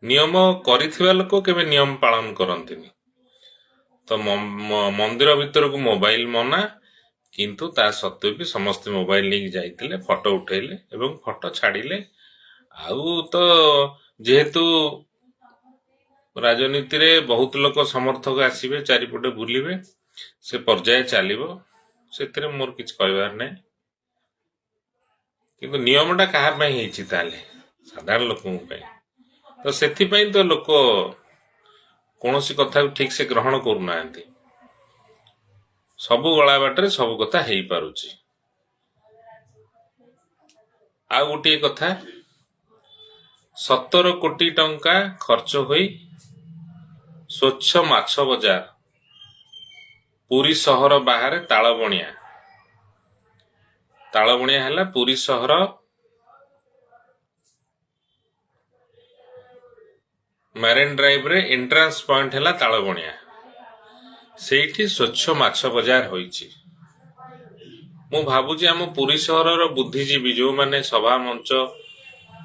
ନିୟମ କରିଥିବା ଲୋକ କେବେ ନିୟମ ପାଳନ କରନ୍ତିନି। ତ ମନ୍ଦିର ଭିତରକୁ ମୋବାଇଲ ମନା, କିନ୍ତୁ ତା ସତ୍ତ୍ୱେ ବି ସମସ୍ତେ ମୋବାଇଲ ନେଇକି ଯାଇଥିଲେ, ଫଟୋ ଉଠେଇଲେ ଏବଂ ଫଟୋ ଛାଡ଼ିଲେ। ଆଉ ତ ଯେହେତୁ ରାଜନୀତିରେ ବହୁତ ଲୋକ ସମର୍ଥକ ଆସିବେ, ଚାରିପଟେ ବୁଲିବେ, ସେ ପର୍ଯ୍ୟାୟ ଚାଲିବ, ସେଥିରେ ମୋର କିଛି କହିବାର ନାହିଁ। କିନ୍ତୁ ନିୟମଟା କାହା ପାଇଁ ହେଇଛି ତାହେଲେ? ସାଧାରଣ ଲୋକଙ୍କ ପାଇଁ। ତ ସେଥିପାଇଁ ତ ଲୋକ କୌଣସି କଥାକୁ ଠିକ ସେ ଗ୍ରହଣ କରୁନାହାନ୍ତି। ସବୁ ଗଳା ବାଟରେ ସବୁ କଥା ହେଇପାରୁଛି। ଆଉ ଗୋଟିଏ କଥା, 17 କୋଟି ଟଙ୍କା ଖର୍ଚ୍ଚ ହୋଇ ସ୍ୱଚ୍ଛ ମାଛ ବଜାର ପୁରୀ ସହର ବାହାରେ ତାଳବଣିଆ। ତାଳବଣିଆ ହେଲା ପୁରୀ ସହର ମ୍ୟାରିନ୍ ଡ୍ରାଇଭରେ ଏଣ୍ଟ୍ରାନ୍ସ ପଏଣ୍ଟ ହେଲା ତାଳବଣିଆ। ସେଇଠି ସ୍ୱଚ୍ଛ ମାଛ ବଜାର ହୋଇଛି। ମୁଁ ଭାବୁଛି ଆମ ପୁରୀ ସହରର ବୁଦ୍ଧିଜୀବୀ ଯେଉଁମାନେ ସଭା ମଞ୍ଚ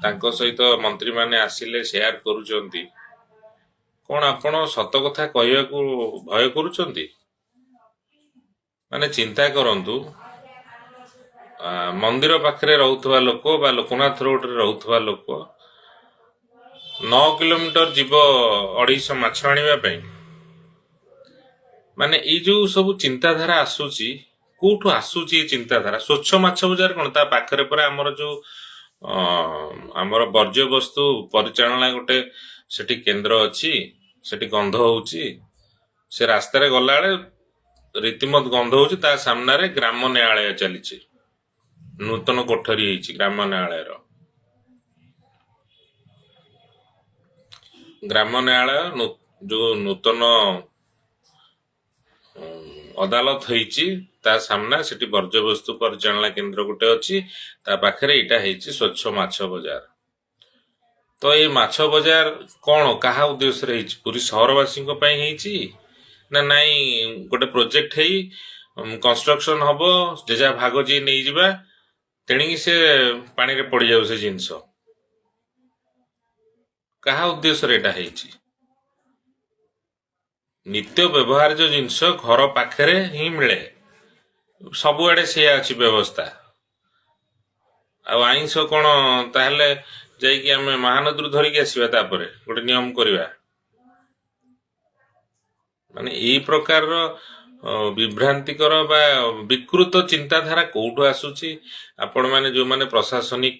ତାଙ୍କ ସହିତ ମନ୍ତ୍ରୀମାନେ ଆସିଲେ ସେୟାର କରୁଛନ୍ତି, କଣ ଆପଣ ସତ କଥା କହିବାକୁ ଭୟ କରୁଛନ୍ତି? ମାନେ ଚିନ୍ତା କରନ୍ତୁ, ମନ୍ଦିର ପାଖରେ ରହୁଥିବା ଲୋକ ବା ଲୋକନାଥ ରୋଡରେ ରହୁଥିବା ଲୋକ 9 କିଲୋମିଟର ଯିବ 250 ମାଛ ଆଣିବା ପାଇଁ। ମାନେ ଏଇ ଯୋଉ ସବୁ ଚିନ୍ତାଧାରା ଆସୁଛି, କୋଉଠୁ ଆସୁଛି ଏ ଚିନ୍ତାଧାରା? ସ୍ୱଚ୍ଛ ମାଛ ବଜାର କଣ ତା ପାଖରେ ପରା ଆମର ଯୋଉ ଆମର ବର୍ଜ୍ୟବସ୍ତୁ ପରିଚାଳନା ଗୋଟେ ସେଠି କେନ୍ଦ୍ର ଅଛି, ସେଠି ଗନ୍ଧ ହଉଛି। ସେ ରାସ୍ତାରେ ଗଲାବେଳେ ରୀତିମତ ଗନ୍ଧ ହଉଛି। ତା ସାମ୍ନାରେ ଗ୍ରାମ ନ୍ୟାୟାଳୟ ଚାଲିଛି, ନୂତନ କୋଠରୀ ହେଇଛି ଗ୍ରାମ ନ୍ୟାୟାଳୟର। ଗ୍ରାମ ନ୍ୟାୟାଳୟ ଯୋଉ ନୂତନ ଅଦାଲତ ହେଇଛି ତା ସାମ୍ନା ସେଠି ବର୍ଜ୍ୟବସ୍ତୁ ପରିଚାଳନା କେନ୍ଦ୍ର ଗୋଟେ ଅଛି, ତା ପାଖରେ ଏଇଟା ହେଇଛି ସ୍ୱଚ୍ଛ ମାଛ ବଜାର। ତ ଏଇ ମାଛ ବଜାର କଣ କାହା ଉଦ୍ଦେଶ୍ୟରେ ହେଇଛି? ପୁରୀ ସହରବାସୀଙ୍କ ପାଇଁ ହେଇଛି ନା ନାଇଁ ଗୋଟେ ପ୍ରୋଜେକ୍ଟ ହେଇ କନଷ୍ଟ୍ରକ୍ସନ ହବ, ଯେଝା ଭାଗ ଯିଏ ନେଇଯିବା, ତେଣିକି ସେ ପାଣିରେ ପଡିଯାଉ ସେ ଜିନିଷ। କାହା ଉଦ୍ଦେଶ୍ୟରେ ଏଇଟା ହେଇଛି? ନିତ୍ୟ ବ୍ୟବହାର୍ଯ୍ୟ ଜିନିଷ ଘର ପାଖରେ ହିଁ ମିଳେ, ସବୁଆଡେ ସେଇଆ ଅଛି ବ୍ୟବସ୍ଥା। ଆଉ ଆଇଁଷ କଣ ତାହେଲେ ଯାଇକି ଆମେ ମହାନଦୀରୁ ଧରିକି ଆସିବା, ତାପରେ ଗୋଟେ ନିୟମ କରିବା? ମାନେ ଏଇ ପ୍ରକାରର ବିଭ୍ରାନ୍ତିକର ବା ବିକୃତ ଚିନ୍ତାଧାରା କୋଉଠୁ ଆସୁଛି? ଆପଣମାନେ ଯୋଉମାନେ ପ୍ରଶାସନିକ